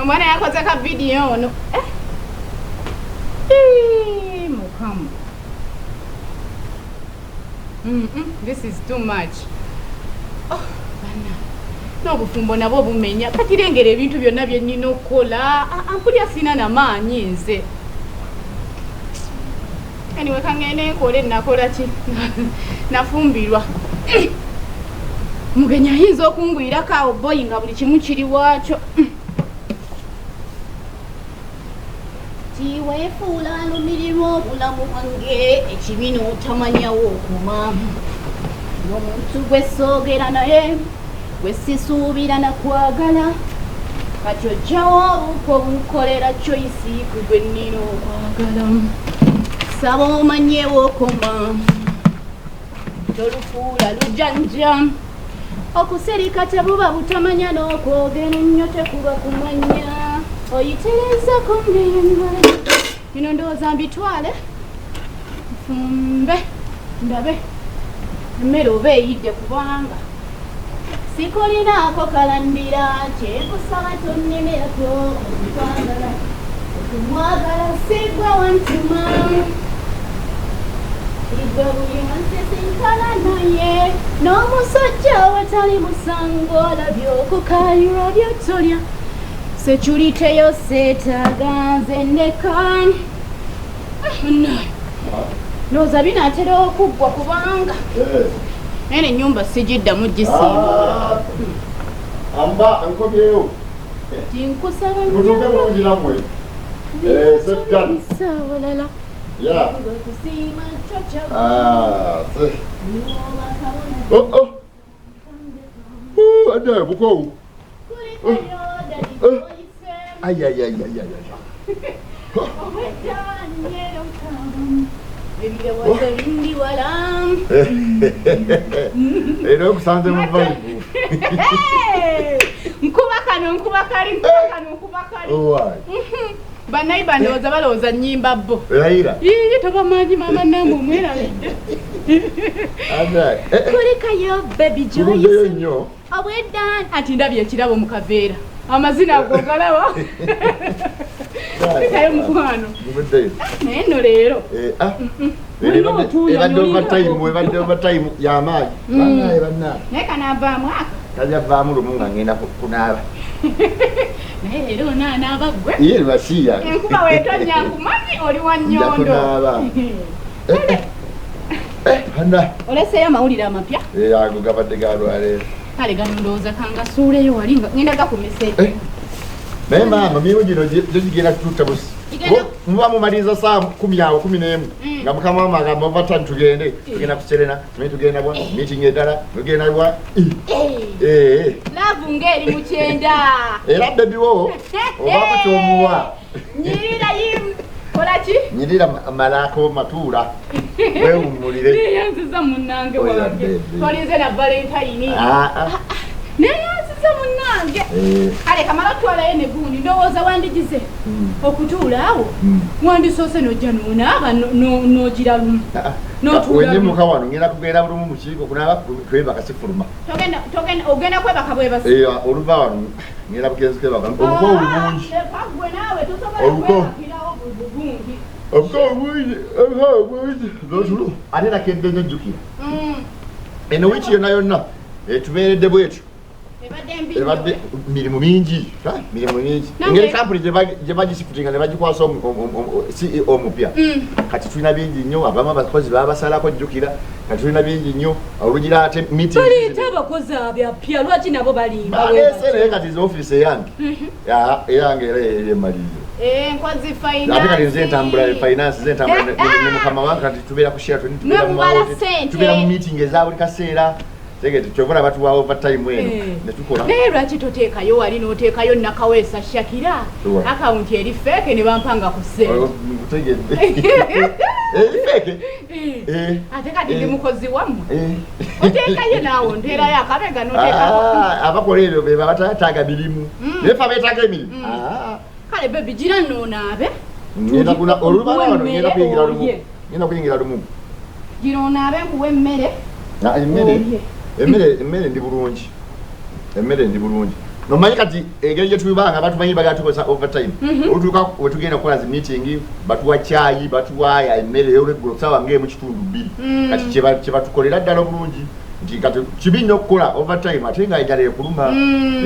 Omwana yakoze ka vidiyo ono. Eh. Ii, Mukama. This is too much. Oh, bana. N'obufumbo nabwo bumenya. Kati lengera ebintu byonna bye nnina okukola. Ah, ah, mpulira sirina na maanyi nze. Anyway, kangende nkole nakola ki? Nafumbirwa. Mugenyi ayinza okungwirako awo boyi nga buli kimu kiri waakyo. Tiweefuula alumirirwa obulamu bwange ekibi n'otamanyawo okoma. Omuntu gwe soogera naye gwe sisuubira na kwagala kati ojjawo obuko bunkolera choice ku gwe nnina okwagala. Saba omanyewo okoma tolufuula lujanja. Okusirika tebuba butamanya n'okwogera ennyo tekuba kumanya. Oyitiriza ku nnimba. Bino ndowooza mbitwale nfumbe ndabe emmere oba eyidde kubanga sikulinaako kalandira kyenkusaba tonnemerako okwagala okumwagala sigwa wantuma igwe buli wansisinkana naye n'omusajja awatali musango olabye okukayirwa byotolya security yo seetaaga nze ndeka. Ndowooza binaatera okuggwa kubanga eno ennyumba sigiddamu gisiimuula. Amba nkomyewo. Tinkusaba Mutuuke bulungi nammwe. Sawalala. Kusiima kyo Oh, oh. Oh, adda bukoowu. Ay, ay, ay, ay, ay, ay. Ebirowoozo bindi wala. Era okusanze mu vibe. Nkuba kano, nkuba kali, nkuba kano, nkuba kali. Bannayimba ndowooza balowooza nnyimba bo. Layira. Yii tobamanyi maama namwe omwerabidde. Kulikayo baby Joyce. Nnyo. Obwedda anti ndabye ekirabo mu kaveera. Amazina ago galaba. Kulikayo mukwano. Naye nno leero. Ebadde overtime, ebadde overtime y'amaanyi. Bannaye bannaye. Naye kanaavaamu aka. Kajavaamu lumu nga ngenda kunaaba. Naye leero onaanaaba ggwe. Ye lwasiya. Enkuba weetonnya nkumanyi oli wa nnyondo. Nja kunaaba. Hanna. Oleseeyo amawulire amapya? Ago gabadde ga lwaleero. Kale gano ndowooza kangasuuleyo wali nga ngenda gakumisa. Naye maama mirimu gino gyo gigenda kututta busi. Muba mumaliriza saa 10 awo 11 nga mukama wange agamba overtime tugende tugenda ku Serena tumanyi tugenda bwa meeting eddala tugenda bwa. Laavu ng'eri mu kyenda. Era baby wo obaako ky'omuwa. Nyirira yimu. Kola ki? Nyirira malaako matuula. Weewummulire. Neeyanziza munnange wange. Tolinze na Valentine. Neeyanziza munnange. Kale kamala otwalayo ne gundi ndowooza wandigize okutuula awo. Wandisoose n'ojja n'onaaba n'ogira lumu. N'otuula. Wenyimuka wano ngenda kugenda bulumu mu kiiko kunaaba kwebaka sifuluma. Togenda ogenda kwebaka bwebasi. Oluva wano ngenda bugenzi kwebaka. Obukoowu bungi. Gwe naawe tosobola kwebakirawo bugundi. Obukoowu bungi, obukoowu bungi. N'otulo. Ate nakedde nnyo jjukira. Eno wiiki yonna yonna etubeeredde bwetyo. Ebadde mirimu mingi, mirimu mingi. Engeri kampuni gye bagisifutinga ne bagikwasa CEO omupya. Kati tulina bingi nnyo, abamu abakozi babasalako jjukira. Kati tulina bingi nnyo, olugira ate meeting. Baleeta abakozi abapya, lwaki nabo balimba? Baleese naye kati ze ofiisi eyange. Eyange era eyemalirizo. Nkozi finance. Ate kati nze ntambula finance, nze ntambula ne mukama wange kati tubeera ku Sheraton, tubeera mu meeting eza buli kaseera. Tegete kyovula batuwa overtime eno ne tukola. Naye lwaki toteekayo wali n'oteekayo Nakaweesa Shakira? Akawunti eri fake ne bampanga ku ssente. Nkutegedde. Eri fake? Ate kati ndi mukozi wammwe. Oteekayo naawe onteerayo akabega n'oteekako. Abakola ebyo be baba mirimu. Naye ffe abeetaaga emirimu. Kale baby gira n'onaabe. Ngenda kuna olubala wano ngenda kuyingira lumu. Ngenda kuyingira lumu. Gira onaabe nkuwe emmere. Emmere emmere emmere ndi bulungi. Emmere ndi bulungi. Nomanyi kati engeri gye tubanga batumanyi bagala tukozesa overtime. Olutuuka we tugenda kukola zi meeting, batuwa caayi, batuwa emmere ey'olweggulo ssaawa ng'emu kitundu bbiri. Kati kye batukolera ddala obulungi nti kati kibi nnyo okukola overtime ate nga enjala ekuluma.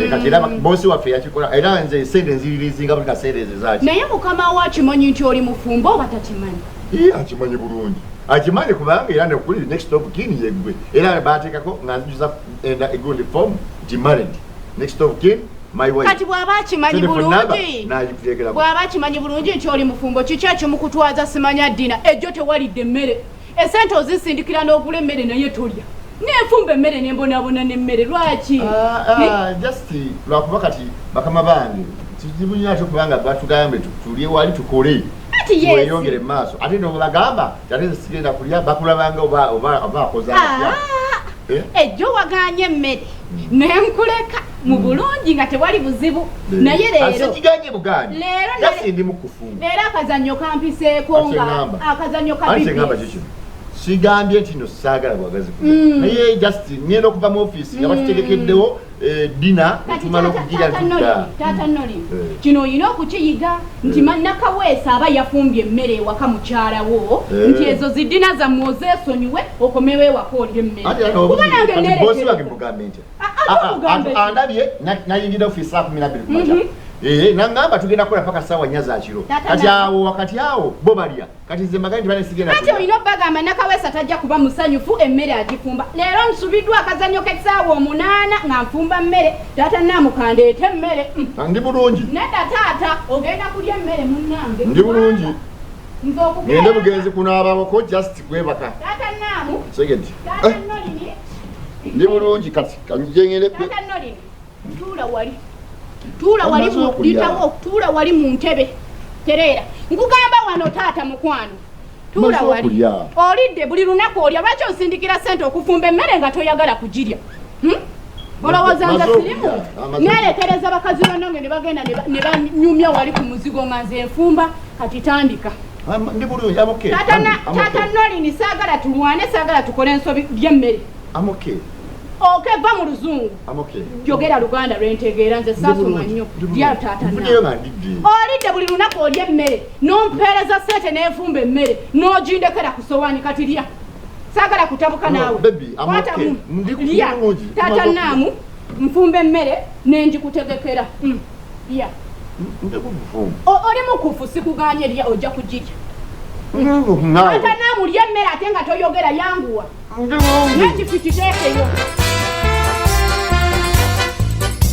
Kati era boosi waffe yakikola, era nze sente nziririzinga buli kaseera ezo zaaki. Naye mukama wo akimanyi nti oli mufumbo oba takimanyi? Iye, akimanyi bulungi, akimanyi kubanga era nekuli next of kin yeggwe, era bateekako nga nzijuza enda egundi form nti married, next of kin my wife. Kati bw'aba akimanyi Telephone number bulungi, n'agikuteekerako. Bw'aba akimanyi bulungi nti oli mufumbo, kiki ekimukutwaza simanya dinner? Ejjo tewalidde emmere, esente ozisindikira n'ogula emmere naye tolya, nenfumba emmere nembonaabona n'emmere, lwaki? Ah, ah, just lwakuba kati bakama bange kizibu nnyo ate kubanga batugambe tulye wali tukole Ati yes. tweyongere mu maaso, ate nobagamba ate nze sigenda kulya, bakulabanga oba akoze atya. Ah, Eh? Ejjo waganye emmere nenkuleka mu bulungi nga tewali buzibu, naye leero Sikiganye buganyi. Leero Just ndi mukufu. Leero akazannyo kampiseeko Ate nga ŋŋamba. akazannyo ka Anti ngamba BBS. kikino, sigambye nti no saagala bwagazi kulya, naye just ngenda okuva mu ofiisi nga batutegekeddewo dinner, Kati netumala okugirya taata ntudda. Nolin, taata Nolin, Eh. kino olina okukiyiga nti Nakaweesa aba yafumbye emmere ewaka mukyalawo, nti ezo zi dinner zammwe ozeesonyiwe, okomewo ewaka olya emmere. Anti era Kuba nange kati bosi wange neerekereza. mugambe nti Ah, ah, tomugambe ki? Andabye nayingira ofiisi saa 12 kumakya. Naŋŋamba tugenda kukola paka ssaawa 4 za kiro. Taata Kati awo wakati awo bo balya, kati nze mbagambe nti bane sigenda Ati kulya. olina obbagamba Nakaweesa tajja kuba musanyufu, emmere agifumba. Leero nsubiddwa akazannyo k'essaawa 8 nga nfumba mmere. Taata Naamukandeete emmere. Ah, ndi bulungi. Nedda taata, ogenda kulya emmere munnange. Ndi bulungi. Nze okukeera Ngende bugenzi kunaabawoko, just kwebaka. Taata Naamu. Segedi. Taata Nolini. Ndi bulungi, kati kanjje ngende Taata Nolini, tuula wali, tuula wali. Omaze okulya? Litawo, tuula wali mu ntebe, tereera. Nkugamba wano taata mukwano, tuula Maze wali. okulya. Olidde, buli lunaku olya. Lwaki osindikira sente okufumba emmere nga toyagala kugirya? Olowooza nze Maze sirimu okulya. Amaze. Nerekereza bakazi bannange ne bagenda ne banyumya wali ku muzigo nga nze nfumba. Kati tandika. Ah, ndi bulungi, I'm okay. Taata I'm okay. Taata Nolini, saagala tulwane, saagala tukole ensobi ly'emmere. I'm okay. Okeva mu luzungu. I'm okay. Yogera Luganda lwentegeera, nze Ndi saasoma bulungi, nnyo. ndi bulungi. Lya taata. Nvuddeyo nga ndidde. Olidde, buli lunaku olya emmere n'ompeereza sente n'enfumba emmere n'ogindekera ku sowaani. Kati lya, saagala kutabuka No, naawe. baby, I'm Kwatamu. okay. Ndi Lya. bulungi. Taata Maze Naamu, nfumba emmere n'engikutegekera. Lya. Ndi kufu. Oli mukufu, sikuganye. Lya, ojja kugirya. Naawe. Taata Naamu, lya emmere ate nga toyogera, yanguwa. Ndi bulungi. N'ekifu kiteekeyo.